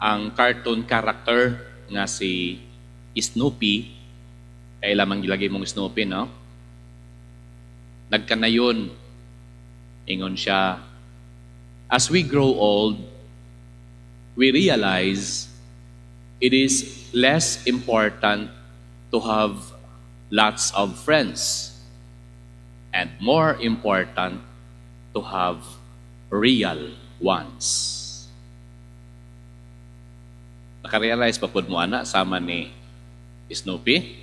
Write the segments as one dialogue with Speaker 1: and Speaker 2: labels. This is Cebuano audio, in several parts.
Speaker 1: Ang cartoon character nga si Snoopy, kay lamang gilagay mong Snoopy, no? Nagkanayon, ingon siya, "As we grow old, we realize it is less important to have lots of friends and more important to have real ones." Nakarealize pa pud mo ana sama ni Snoopy?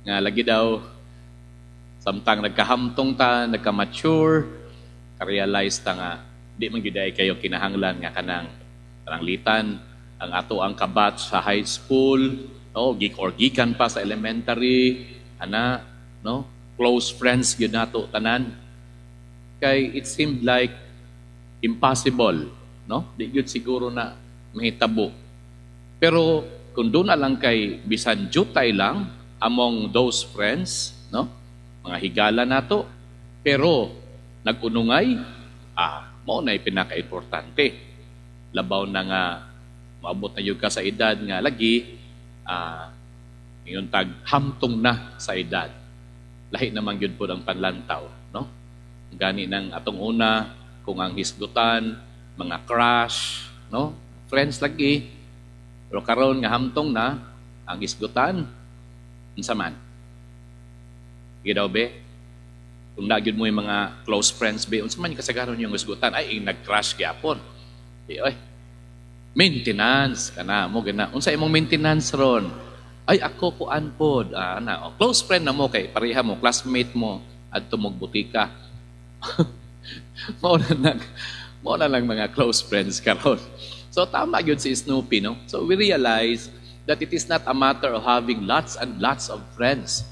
Speaker 1: Nga lagi daw, samtang nagkahamtong ta, nagka-mature, ka-realize ta nga di man gyud kayo kinahanglan nga kanang pananglitan ang ato ang ka-batch sa high school, no, geek or gikan pa sa elementary ana, no, close friends gyud nato tanan, kay it seemed like impossible, no, di gyud siguro na mahitabo. Pero kung duna lang kay bisan jutay lang among those friends, no, mga higala nato, pero nag-unungay, mao na pinaka-importante, labaw na nga maabot na gyud ka sa edad nga lagi ingon tag hamtong na sa edad, lahi naman gyud pod ang panlantaw, no? Gani nang atong una, kung ang hisgutan mga crush, no, friends lagi, pero karon nga hamtong na, ang hisgutan unsa man? Sige daw be, kung naa gyud mo yung mga close friends be, unsa man kasagaran yung hisgutan? Ay, nag-crush gyapon. Di, oy, maintenance kana mo gana. Unsa imong maintenance ron? Ay, ako kuan pod. Ah, na, oh, close friend na mo kay pareha mo, classmate mo adto mog butika. Mao na lang mga close friends karon. So tama gyud si Snoopy, no? So we realize that it is not a matter of having lots and lots of friends.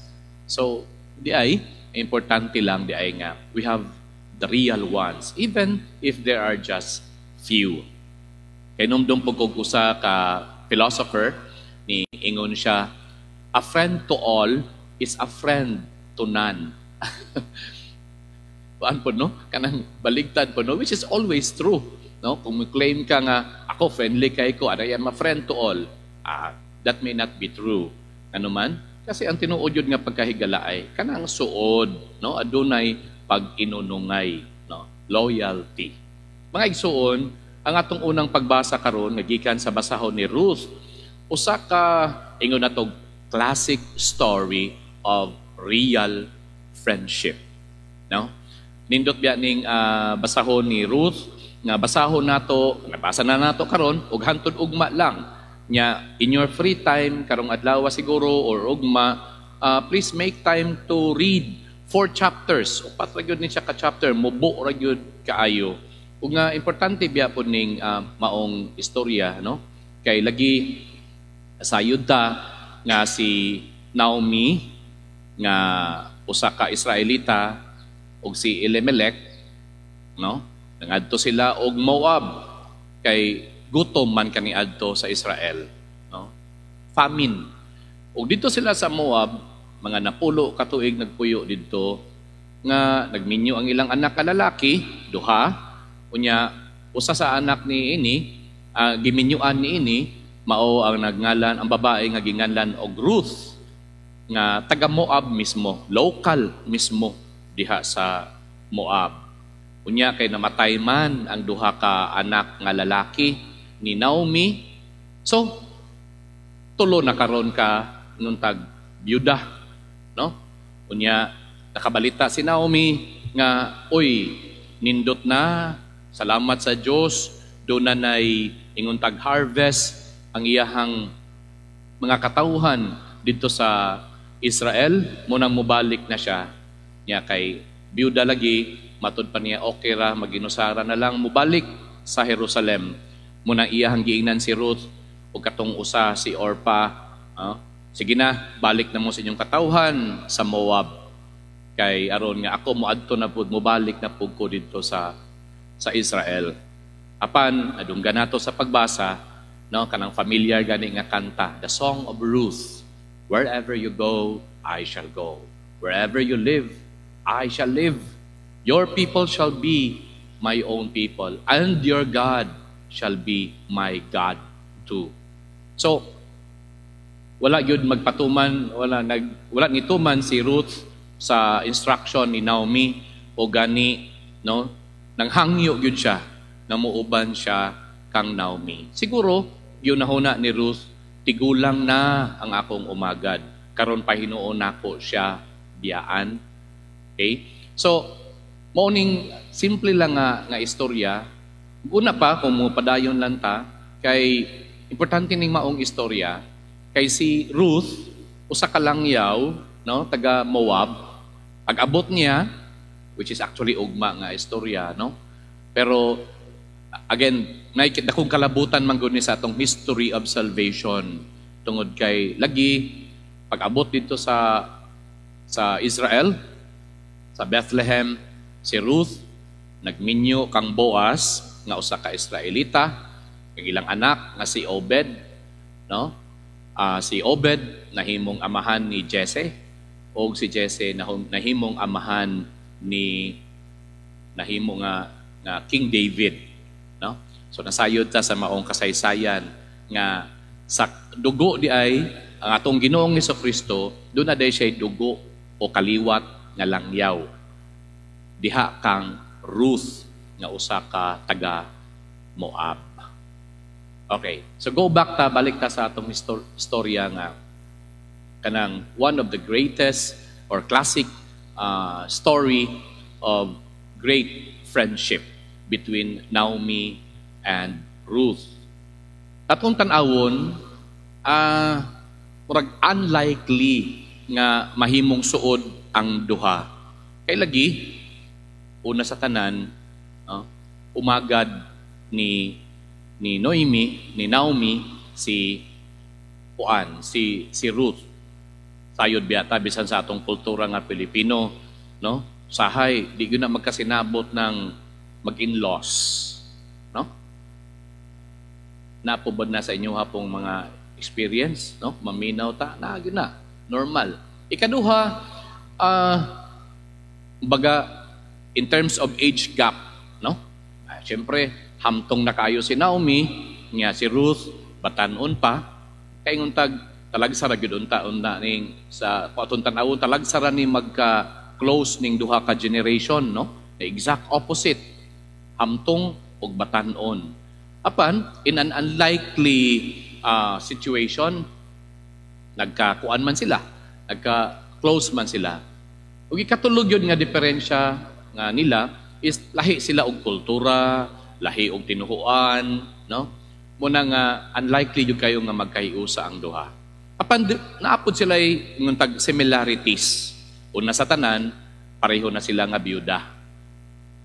Speaker 1: So diay importante lang diay nga we have the real ones, even if there are just few. Kay numdum po kog usa ka philosopher ni ingon siya, "A friend to all is a friend to none." Kuan po, no? Kanang baligtad po, no? Which is always true. No? Kung claim ka nga, "Ako friendly kay ko, I am a friend to all." Ah, that may not be true. Ano man? Kasi ang tinuod yun nga pagkahigala ay kanang suod, no? Adunay pag-inunungay, no? Loyalty. Mga igsuon, ang atong unang pagbasa karon nga gikan sa basahon ni Ruth, usa ka ingon nato classic story of real friendship. No? Nindot biya ning basahon ni Ruth nga basahon nato, nabasa na nato karon ug hantod ugma lang. Nya in your free time karong adlaw siguro or ugma, please make time to read four chapters. Upat ra gyud ni siya ka chapter, mubo ra gyud kaayo. Ug nga importante biya pod ning maong istorya, no? Kay lagi sayod ta nga si Naomi nga usa ka Israelita ug si Elimelech, no, nangadto sila og Moab kay gutom man kaniadto sa Israel, no, famine. Ug didto sila sa Moab mga napulo ka tuig nagpuyo didto, nga nagminyo ang ilang anak ka lalaki, duha. Unya usa sa anak ni ini, giminyuan ni ini, mao ang nagngalan, ang babae nga ginganlan og Ruth, nga taga Moab mismo, local mismo diha sa Moab. Unya kay namatay man ang duha ka anak nga lalaki ni Naomi. So tulo na karon ka nuntag byuda, no? Unya nakabalita si Naomi nga, "Uy, nindot na, salamat sa Dios, duna nay ingon tag harvest ang iyahang mga katawhan didto sa Israel," munang mobalik na siya. Nya kay byuda lagi, matud pa niya okay ra, maginusara na lang, mobalik sa Jerusalem. Muna iyahang giingnan si Ruth ug katong usa, si Orpa, "Sige na, balik na mo sa inyong katawhan sa Moab. Kay aron nga ako moadto na pud, mobalik na pud ko didto sa Israel." Apan nadunggan nato sa pagbasa, no, kanang familiar gani nga kanta, the Song of Ruth. "Wherever you go, I shall go. Wherever you live, I shall live. Your people shall be my own people, and your God shall be my God too." So, wala gyud magpatuman, wala nituman si Ruth sa instruction ni Naomi o gani, no, nanghangyo gyud siya na muuban siya kang Naomi. Siguro yun nahuna ni Ruth, "Tigulang na ang akong umagad, karon pa hinuon nako siya biyaan?" Okay, so mao ning simple lang nga istorya. Una pa kung mo padayon lang ta, kay importante ning maong istorya kay si Ruth usa ka langyaw, no, taga Moab. Pag-abot niya, which is actually ugma nga istorya, no, pero again, nay dakong kalabutan man gud ni sa atong history of salvation tungod kay lagi pag-abot dito sa Israel, sa Bethlehem, si Ruth nagminyo kang Boaz nga usa ka Israelita, ang ilang anak nga si Obed, no? Si Obed nahimong amahan ni Jesse og si Jesse nahimong amahan ni nahimo nga King David, no? So nasayod ta sa maong kasaysayan nga sa dugo di ay ang atong Ginoong Kristo, duna day siya dugo o kaliwat nga langyaw diha kang Ruth nga usa ka taga Moab. Okay, so go back ta, balik ta sa atong istorya nga kanang one of the greatest or classic story of great friendship between Naomi and Ruth. Atong tan-awon, murag unlikely nga mahimong suod ang duha. Kay lagi, una sa tanan, umagad ni Noemi, ni Naomi si kuan, si si Ruth. Sayod biya ta bisan sa atong kultura nga Pilipino, no? Sahay di gyud na magkasinabot ng mag-in-laws, no? Napo ba na sa inyo hapong mga experience, no? Maminaw ta, na gyud na, normal. Ikaduha, baga in terms of age gap, no? Siyempre, hamtong na kayo si Naomi, nga si Ruth batanon pa, kay tag talagsa ra gyud unta unta ning sa atong tan-awon, talagsa ra ni magka close ning duha ka generation, no? The exact opposite, hamtong ug batanon. Apan in an unlikely situation, nagkakuan man sila, nagka close man sila. Ug ikatulo gyud nga diferensya nga nila is lahi sila og kultura, lahi og tinuhuan, no? Muna nga unlikely jud kayo nga magkahiusa ang duha. Apan naapod sila ingon tag similarities. Una sa tanan, pareho na sila nga biyuda.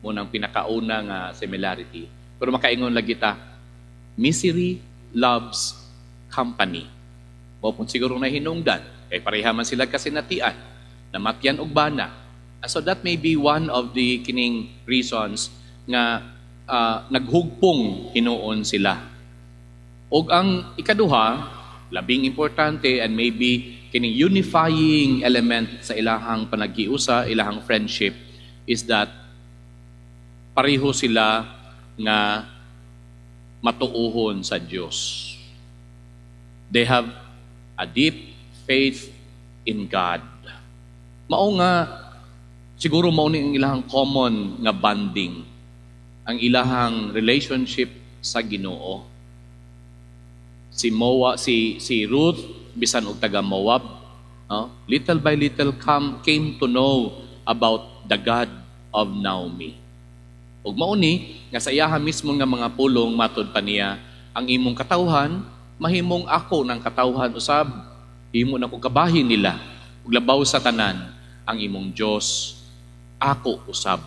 Speaker 1: Munang pinakauna nga similarity. Pero makaingon lagi ta, misery loves company. Mao pud siguro na hinungdan kay pareha man sila kasinatian, namatyan og bana. And so that may be one of the kining reasons nga naghugpong hinuon sila. Og ang ikaduha, labing importante and maybe kining unifying element sa ilahang panaghiusa, ilahang friendship, is that pareho sila nga matuuhon sa Dios. They have a deep faith in God. Mao nga siguro mao ni ang ilahang common nga bonding, ang ilahang relationship sa Ginoo. Si Ruth, bisan og taga Moab, no? Little by little came to know about the God of Naomi. Ug mao ni nga sa iyaha mismo nga mga pulong, matud pa niya, "Ang imong katawhan mahimong ako ng katawhan usab, himo na ko kabahin nila, ug labaw sa tanan, ang imong Dios ako usab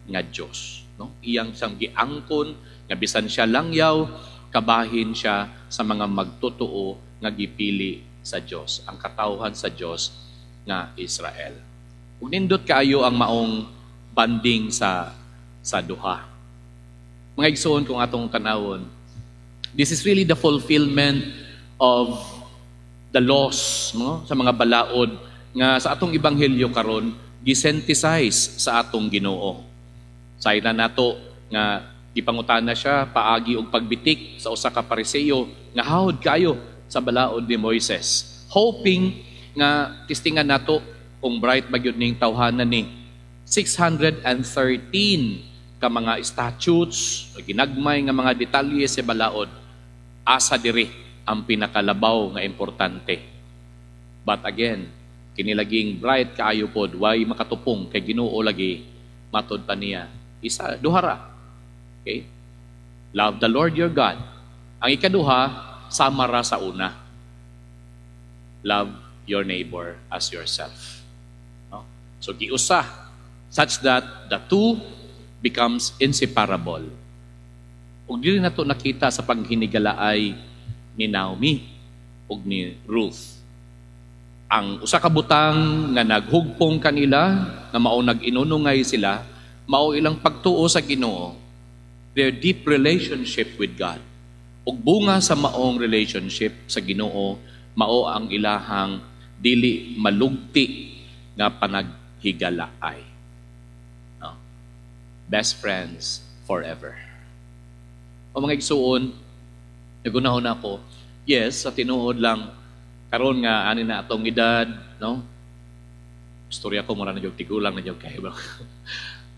Speaker 1: nga Dios," no? Iyang siyang giangkon nga bisan siya langyaw, kabahin siya sa mga magtotoo nga gipili sa Dios, ang katawhan sa Dios nga Israel. Ug nindot kaayo ang maong bonding sa duha. Mga igsoon, kung atong tanawon, this is really the fulfillment of the laws, no, sa mga balaod nga sa atong ebanghelyo karon gisynthesize sa atong Ginoo. Sayran nato nga Gipangutana siya paagi og pagbitik sa usa ka Pariseo nga hawod kayo sa balaod ni Moises, hoping nga testingan nato kung bright ba gyud ning tawhana ni. 613 ka mga statutes, ginagmay nga mga detalye sa balaod. Asa diri ang pinakalabaw nga importante? But again, kini laging bright kaayo pod, way makatupong kay Ginoo lagi. Matod pa niya, isa, duha ra. Okay? Love the Lord your God. Ang ikaduha, sama ra sa una. Love your neighbor as yourself. No? So giusa such that the two becomes inseparable. Ug dili nato nakita sa paghinigalaay ni Naomi ug ni Ruth. Ang usa ka butang nga naghugpong kanila, nga mao nag-inunungay sila, mao ilang pagtuo sa Ginoo, their deep relationship with God. Ug bunga sa maong relationship sa Ginoo, mao ang ilahang dili malugti nga panaghigalaay. No? Best friends forever. O mga igsuon, nagunahon ako, yes, sa tinuod lang, karon nga ani na atong edad, no? Istorya ko mura na jud tigulang na jud kayo.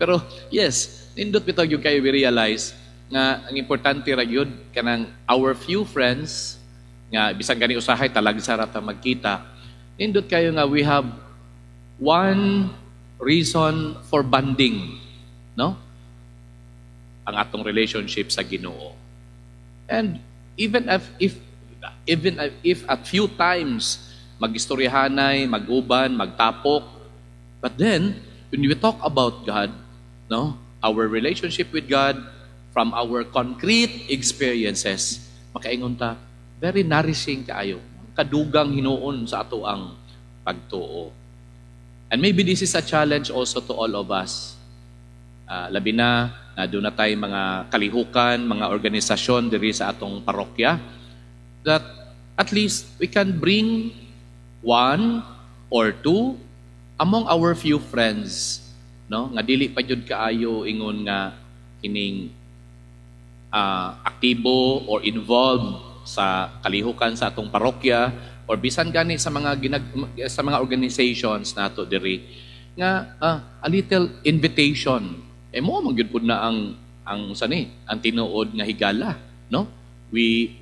Speaker 1: Pero yes, nindot bitaw jud kayo we realize nga ang importante ra gyud kanang our few friends nga bisan gani usahay talagsa ra ta magkita. Nindot kayo nga we have one reason for bonding, no? Ang atong relationship sa Ginoo. And even if at few times magistoryahanay, mag-uban, magtapok, but then when we talk about God, no, our relationship with God from our concrete experiences, makaingon ta, very nourishing kaayo. Kadugang hinuon sa ato ang pagtuo. And maybe this is a challenge also to all of us. Labi na, na duna tay mga kalihukan, mga organisasyon diri sa atong parokya, that at least we can bring one or two among our few friends, no, nga dili pa jud kaayo ingon nga kining aktibo or involved sa kalihukan sa atong parokya or bisan gani sa mga organizations nato diri nga a little invitation eh mo man gyud pud na ang sani ang tinuod nga higala, no? We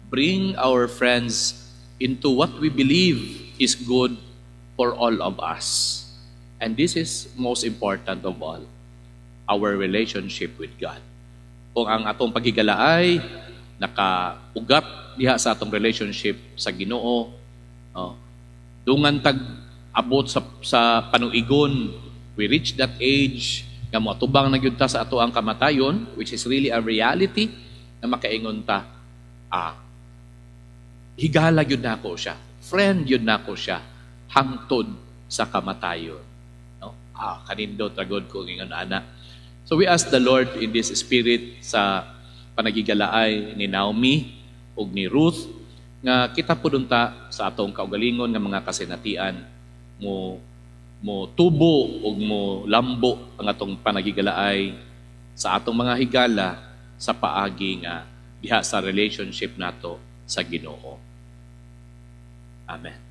Speaker 1: bring our friends into what we believe is good for all of us. And this is most important of all, our relationship with God. Kung ang atong paghigalaay nakaugat diha sa atong relationship sa Ginoo, no, dungan tag abot sa panuigon, we reach that age nga moatubang na gyud ta sa ato ang kamatayon, which is really a reality, na makaingon ta, "Ah, higala gyud nako siya, friend gyud nako siya hangtod sa kamatayon," no? Ah, kanindot ra gud ko ingon ana. So we ask the Lord in this spirit sa panaghigalaay ni Naomi ug ni Ruth nga kita pud unta sa atong kaugalingon nga mga kasinatian mo tubo ug mo lambo ang atong panaghigalaay sa atong mga higala sa paagi nga diha sa relationship nato sa Ginoo. Amen.